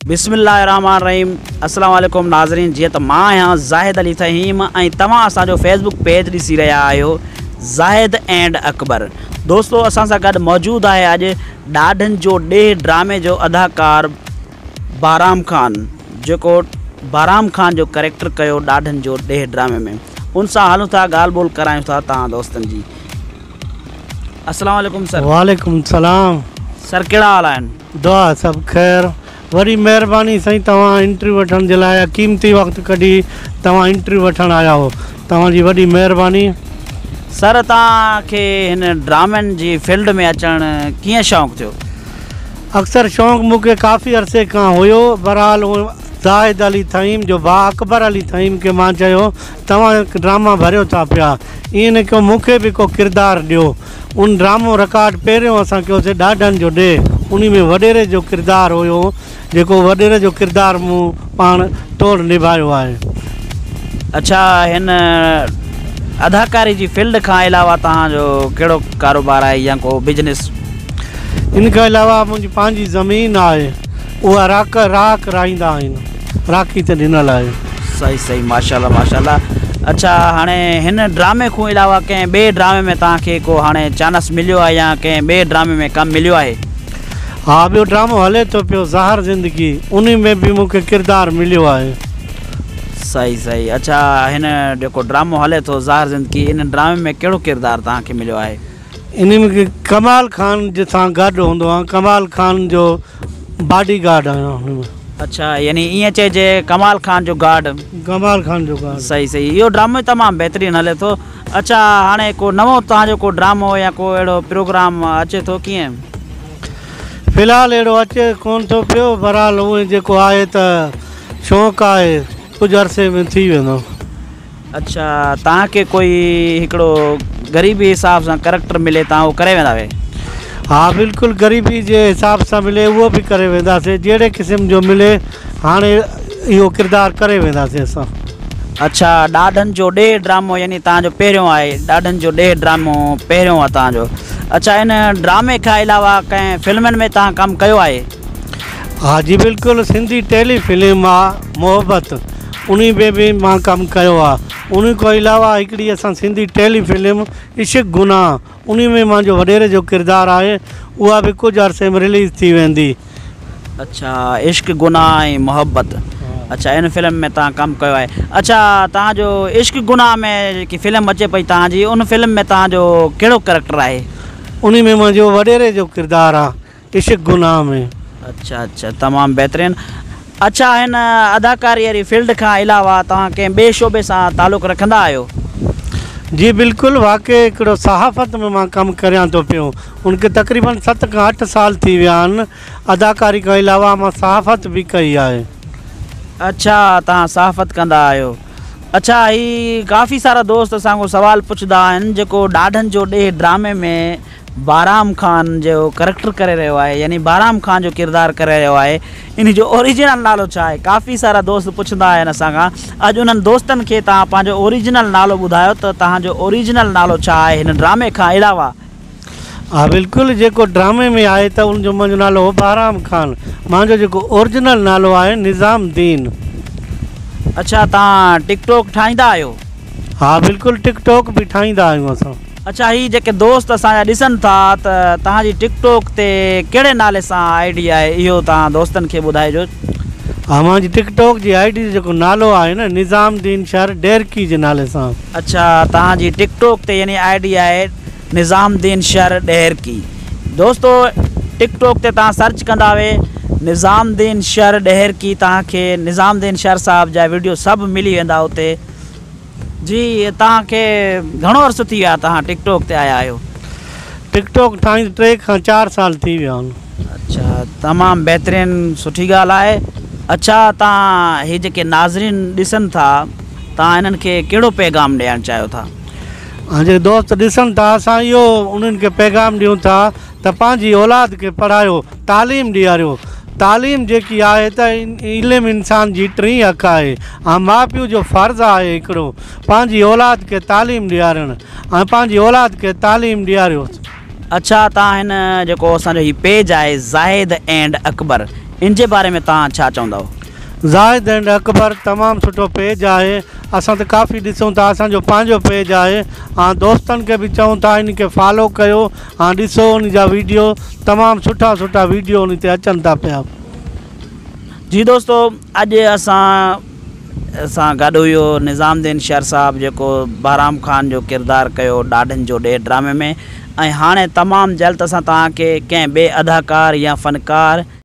بسم الله الرحمٰن الرحيم السلام عليڪم ناظرين جيئن ته مان آهيان زاهد علي ٿهيم ۽ توهان اسان جو فيسبوڪ پيج ڏسي رهيا آهيو زاهد اينڊ اڪبر دوستو اسان سان گڏ موجود آهي اڄ ڏاڍن جو ڏيهه ڊرامي جو اداڪار بهرام خان جيڪو بهرام خان جو ڪريڪٽر ڪيو ڏاڍن جو ڏيهه ڊرامي ۾ ان سان هلون ٿا ڳالهه ٻولهه ڪرايون ٿا توهان دوستن جي السلام عليڪم سر. وعليڪم السلام. سر ڪهڙا حال آهن. دعا سڀ خير. وڏي مهرباني سائين توهان انٽرويو وٺڻ جي لاء قيمتي وقت ڪڍي توهان انٽرويو وٺڻ آيا آهو توهان جي وڏي مهرباني. سر توهان کي هن ڊرامن جي فيلڊ ۾ اچڻ ڪيئن شوق ٿيو؟ اڪثر شوق مون کي ڪافي عرصي کان هيو بهرحال زاهد علي ٿهيم جو ڀاء اڪبر علي ٿهيم کي مان چيو توهان ڊراما ڀريو ٿا پيا ائين نه ڪيو مون کي به ڪو ڪردار ڏيو. ان ڊرامو رڪارڊ پهريون اسان ڪيوسي ڏاڍن جو ڏيهه انهي ۾ وڏيري جو ڪردار هيو جيڪو وڏيري جو ڪردار مون پاڻ توڙ نڀايو آهي. اڇا هن اداڪاري جي فيلڊ کان علاوه توهان جو ڪهڙو ڪاروبار آهي يا ڪو بزنس؟ ان کان علاوه منهنجي پنهنجي زمين آهي اها راڪ راڪ رائيندا آهن راکي تي ڏنل آهي. صحيح صحيح ماشاءالله ماشاءالله اڇا هاڻي هن ڊرامي کون علاوه ڪنهن ٻئي ڊرامي ۾ توهان کي ڪو هاڻي چانس مليو آهي يا ڪنهن ٻئي ڊرامي ۾ ڪم مليو آهي؟ ها ٻيو ڊرامو هلي ٿو پيو زهر زندگي انهي ۾ به مون کي ڪردار مليو آهي. صحيح صحيح اڇا هن جيڪو ڊرامو هلي ٿو زهر زندگي ان ڊرامي ۾ ڪهڙو ڪردار توهان کي مليو آهي؟ انهي ۾ ڪمال خان جي سان گڏ هوندو آهيان ڪمال خان جو باڊي گارڊ آهيان هن ۾. اڇا يعني ائين چئجي ڪمال خان جو گارڊ. ڪمال خان جو گارڊ. صحيح صحيح اهو ڊرامو تمام بهترين هلي ٿو. اڇا هاڻي ڪو نئون توهان جو ڪو ڊرامو يا ڪو اهڙو پروگرام اچي ٿو ڪيئن؟ في الحال اهڙو اچي ڪون ٿو پيو بهرحال اونئن جيڪو آهي ته شوق آهي ڪجهه عرصي ۾ ٿي ويندو. اڇا توهان کي ڪوئي هڪڙو غريبي حساب سان ڪريڪٽر ملي توهان اهو ڪري ويندا وي؟ ها بلڪل غريبي جي حساب سان ملي اهو به ڪري وينداسي جهڙي قسم جو ملي هاڻي اهو ڪردار ڪري وينداسي اسان. اڇا ڏاڍن جو ڏيهه ڊرامو يعني توهان جو پهريون آهي ڏاڍن جو ڏيهه ڊرامو پهريون آهي توهان جو اڇا ان ڊرامي کان علاوه ڪنهن فلمن ۾ توهان ڪم ڪيو آهي؟ ها جي بلڪل سنڌي ٽيلي فلم آ محبت انهي ۾ به مان ڪم ڪيو آ انهي کان علاوه هڪڙي اسان سنڌي ٽيلي فلم عشق گناهه انهي ۾ مانجو وڏيري جو ڪردار آهي اها به ڪجهه عرصي ۾ رليز ٿي ويندي. اڇا عشق گناهه ۽ محبت اڇا ان فلم ۾ توهان ڪم ڪيو آهي اڇا توهان جو عشق گناهه ۾ جيڪي فلم اچي پئي توهان جي ان فلم ۾ توهان جو ڪهڙو ڪريڪٽر آهي؟ انهي ۾ منهنجو وڏيري جو ڪردار آ عشق گناهه ۾. اڇا اڇا تمام بهترين اڇا هن اداڪاري واري فيلڊ کان علاوه توهان ڪنهن ٻئي شعبي سان تعلق رکندا آهيو؟ جي بلڪل واقعي هڪڙو صحافت ۾ مان ڪم ڪريان ٿو پيو ان کي تقريبن ست کان اٺ سال ٿي ويا آهن اداڪاري کان علاوه مان صحافت به ڪئي آهي. اڇا توهان صحافت ڪندا آهيو اڇا هي ڪافي سارا دوست اسان کان سوال پڇندا آهن جيڪو ڏاڍن جو ڏيهه ڊرامي ۾ بهرام خان جو ڪريڪٽر ڪري رهيو آهي يعني بهرام خان جو ڪردار ڪري رهيو آهي انهي جو اوريجنل نالو ڇا آهي ڪافي سارا دوست پڇندا آهن اسان کان اڄ انهن دوستن کي توهان پنهنجو اوريجنل نالو ٻڌايو ته توهان جو اوريجنل نالو ڇا آهي هن ڊرامي کان علاوه. ها بلڪل جيڪو ڊرامي ۾ آهي ته ان جو منهنجو نالو هو بهرام خان مانجو جيڪو اوريجنل نالو آهي نظام دين. اڇا توهان ٽڪ ٽوڪ ٺاهيندا آهيو. ها بلڪل ٽڪ ٽوڪ به ٺاهيندا آهيون اسان. اڇا هي جيڪي دوست اسان جا ڏسن ٿا ته توهان جي ٽڪ ٽوڪ تي ڪهڙي نالي سان I D آهي اهو توهان دوستن کي ٻڌائجو. ها منهنجي ٽڪ ٽوڪ جي I D جو جيڪو نالو آهي نه نظام دين شر ڏهرڪي جي نالي سان. اڇا توهان جي ٽڪ ٽوڪ تي يعني I D آهي نظام دين شر ڏهرڪي دوستو ٽڪ ٽوڪ تي توهان سرچ ڪندا وي نظام دين شر ڏهرڪي توهان کي نظام دين شر صاحب جا وڊيو سڀ ملي ويندا اتي. جي توهان کي گهڻو عرصو ٿي ويو آهي توهان ٽڪ ٽوڪ تي آيا آهيو؟ ٽڪ ٽوڪ ٺاهيندي ٽي کان چار سال ٿي ويا آهن. اڇا تمام بهترين سٺي ڳالهه آهي. اڇا توهان هي جيڪي ناظرين ڏسن ٿا توهان انهن کي ڪهڙو پيغام ڏيڻ چاهيو ٿا؟ ها جيڪي دوست ڏسن ٿا اسان اهو انهن کي پيغام ڏيون ٿا ته پنهنجي اولاد کي پڙهايو تعليم ڏياريو تعليم جيڪي آهي ته علم انسان جي ٽين اک آهي ۽ ماء پيء جو فرض آهي هڪڙو پنهنجي اولاد کي تعليم ڏيارڻ ۽ پنهنجي اولاد کي تعليم ڏياريو. اڇا توهان هن جيڪو اسان جو هي پيج آهي زاهد اينڊ اڪبر ان جي باري ۾ توهان ڇا چوندؤ؟ زاهد اينڊ اڪبر تمام سٺو پيج آهي اسان ته ڪافي ڏسون ٿا اسان جو پنهنجو پيج آهي ها دوستن کي به چئون ٿا ان کي فالو ڪيو ها ڏسو ان جا ويڊيو تمام سٺا سٺا ويڊيو ان تي اچن ٿا پيا. جي دوستو اڄ اسان سان گڏ هيو نظام الدين شر صاحب جيڪو بهرام خان جو ڪردار ڪيو ڏاڍن جو ڏيهه ڊرامي ۾ ۽ هاڻي تمام جلد اسان توهان کي ڪنهن ٻئي اداڪار يا فنڪار.